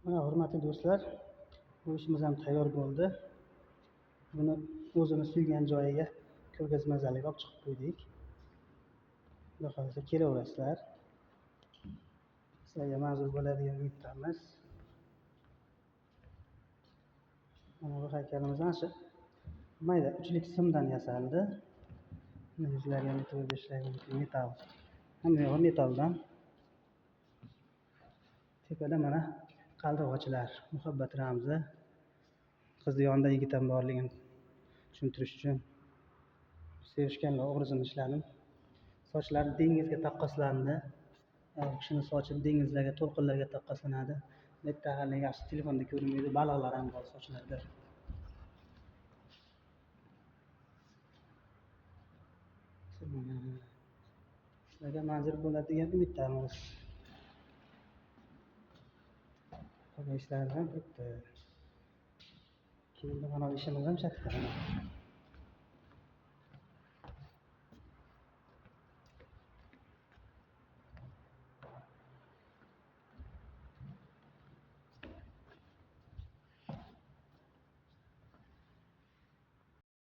Mana hurmatli do'stlar, bu ishimiz ham tayyor bo'ldi. Buni o'zini suygan joyiga ko'rgazma zaliga olib chiqib qo'ydik. Xudo xohlasa kelaverasizlar. Sizlarga manzur bo'ladigan umiddamiz. Mana bu haykalimiz ana shu mayda uchlik simdan yasaldi. Yuzlarga ham e'tibor berishlaringiz mumkin. Metall. Hamma yog'i metalldan. Tepada mana qaldirg'ochlar, muhabbat ramzi. Qizni yonida yigit ham borligini tushuntirish uchun sevishganlar obrazini ishladim. Sochlari dengizga taqqoslandi. Kishini sochi dengizlarga, to'lqinlarga taqqoslanadi. Bu yerda hali yaxshi telefonda ko'rinmaydi, baliqlar ham bor sochlarda. Sizlarga manzur bo'ladi degan umiddamiz. Qolgan ishlarimiz ham bitdi. Keyin mana ishimiz ham shatda.